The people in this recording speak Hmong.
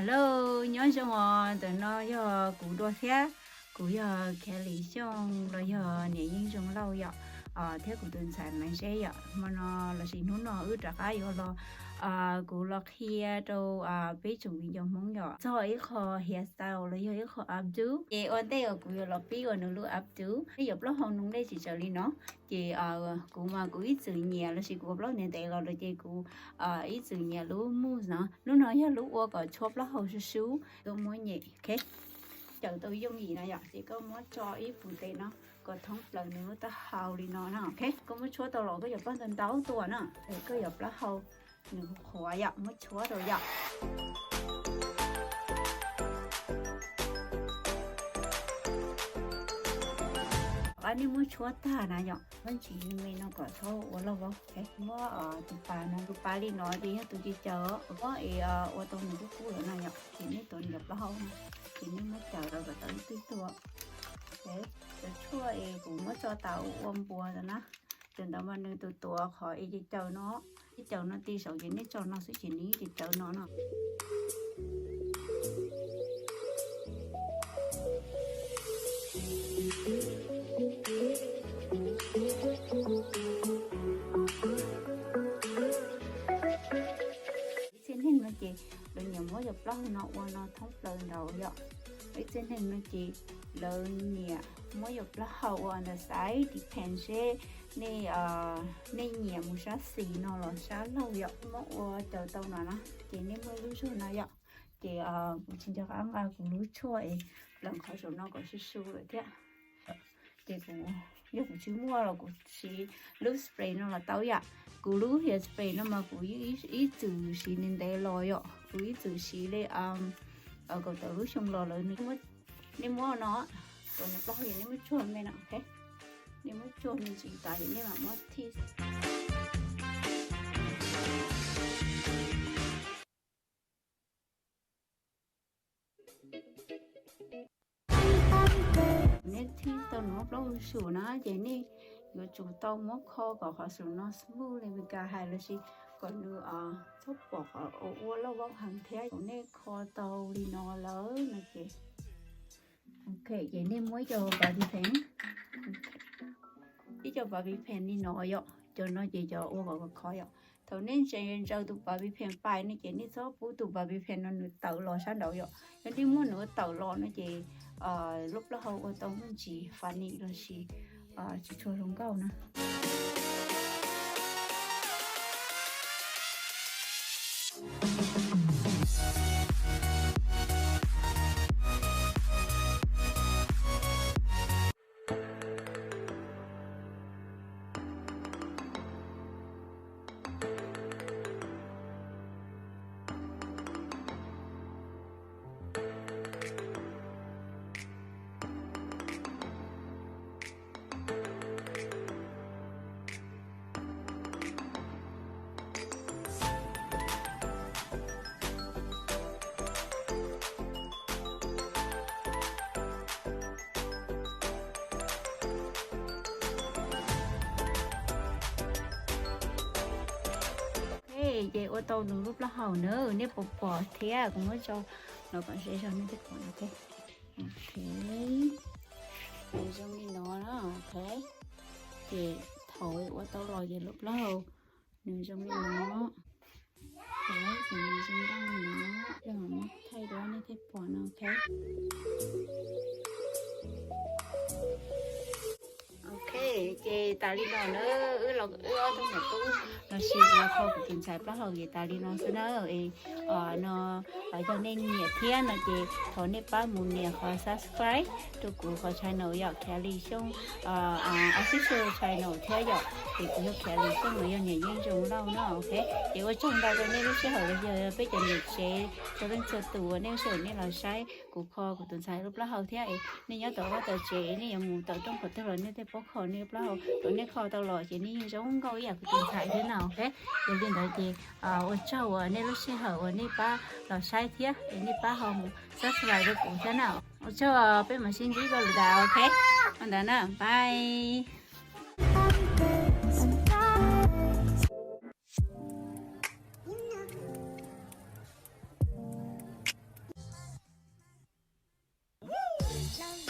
Hello, nyob zoo os, ntawm no yog kuv dua thiab. Kuv yog Kelly Xyooj los yog niam Yeej Zoo Lauj yom, thiab kuv tus ntxhais Maiv Zeb yom. Hmo no lossis hnub no wb rov qab yuav los, kuv los qhia rau peb tsoom viv ncaus Hmoob yom txog ib qho hairstyle los yog ib qho updo. Ces ua ntej uas kuv yuav los pib ua nws lub updo, nej yuav plaub hau nws dej tsis tsaws li no. Ces kuv mas kuv ib txwm nyiam lossis kuv ua plaub ntev ntev los lawm ces kuv ib txwm nyiam lub mousse no. Lub no yog lub ua kom tshuab plaub hau sub sub, koj muab nyem, ok. Cawm tau yooj yim no yom, ces koj muab tso ib puv tes no kom thoob plaws nws lub taub hau li no na, ok. Koj muab tshuab tau los koj yuav plaub ntau ntau tuaj na, koj yuav plaub hau nws qhuav yom, muab tshuab rau yom. Qab nej muab tshuab tag na yom, muab ntsis me me no kom txhob ua loj vau. Muab tus pas no, tus pas li no ces yog tus ci caws, muab es ua tau nws kub kub lawm no yom, ces nej tuav nws cov plaub hau no, ces nej muab cawm rau kom tau ib tug tuaj. Cov tshuaj es kuv muab tso tas ua npuas ntawd na, cov ntawd mas nws tus tuav qhov es ci caws no, ci caws no ti saum ces nej tso no xwb ces nws yeej ci caws no no. Ib txhia neeg no ces lawv nyiam muab cov plaub hau no ua no thoob plaws nraud yom. Ib txhia neeg no ces lawv nyiam muab cov plaub hau ua on the side, depend seb nej, nej nyiam mus sab xis no los sab laug yom. Muab ua cawm tau no na, ces nej muaj lub zog no yom. Ces kuv tsis nco qab nqa kuv lub tshuaj es pleev qhov saum no kom su su lawm thiab. Ces kuv, yog kuv tsis muaj los kuv siv lub spray no los tau yom. Kuv lub hair spray no mas kuv yeej ib txwm siv ntev ntev los yom, kuv ib txwm siv li kaum tawm lub xyoo los lawm. Nej muab no, kom nws plaub hau, nej muab tsuag me no, ok. Nej muab tsuag me ntsis tas ces nej mam muab thij. Nej thij tau nws plaub hau su na ces nej yuav tsum tau muab kho kom qhov saum no smooth li Meskas hais lossis kom nws txhob pom qhov ua loj vau heev thiab. Thaum nej kho tau li no lawm no ces, ok, ces nej muab ib co bobby pin, ib co bobby pin li no yom, cov no ces cov ua kom khov khov yom. Thaum nej ntsaws tus bobby pin pais no ces nej txhob pub tus bobby pin no nws tawm los sab nraud yom. Yog nej muab nws ua tawm los no ces lub plaub hau ua tau muaj ntsis funny lossis tsis tshua zoo nkauj na. Ok, ces ua tau nws lub plaub hau na, nej puas pom thiab? Kuv muab tso no kom ze zog nej thiaj pom. Ok, ok, nws zoo li no na. Ok, ces thaum ua tau los ces lub plaub hau nws zoo li no. Ces nws zoo nkauj li no, yog muab thaij rau nej thiaj pom no. Ok, ok, ces tas li no na, wb los wb ob tug niam tub los sis los kho kuv tus ntxhais plaub hau ces tas li no xwb na. Es no yog nej nyiam thiab no ces thov nej pab mus nias qhov subscribe rau kuv qhov channel yom, Kelly Xyooj Official Channel thiab yom. Ces kuv yog Kelly Xyooj los yog niam Yeej Zoo Lauj no. Ok, ces ua tsaug ntau rau nej lub sij hawm los yog peb cov niam tsev txhua leej txhua tus uas nej lub sij hawm nej los saib kuv kho kuv tus ntxhais lub plaub hau thiab. Nej nyob tom vaj tom tsev, nej yuav mus tom rooj qhov twg los nej thiaj paub kho nej lub plaub hau. Thaum nej kho tau los ces nej yeej zoo nkauj ib yam kuv tus ntxhais thiab na. Ok, yog li ntawd ces ua tsaug uas nej lub sij hawm uas nej pab los saib thiab es nej pab ho mus subscribe rau kuv thiab na. Ua tsaug, peb mam sib ntsib dua lwm daim, ok. Ua ntawd na, bye. Love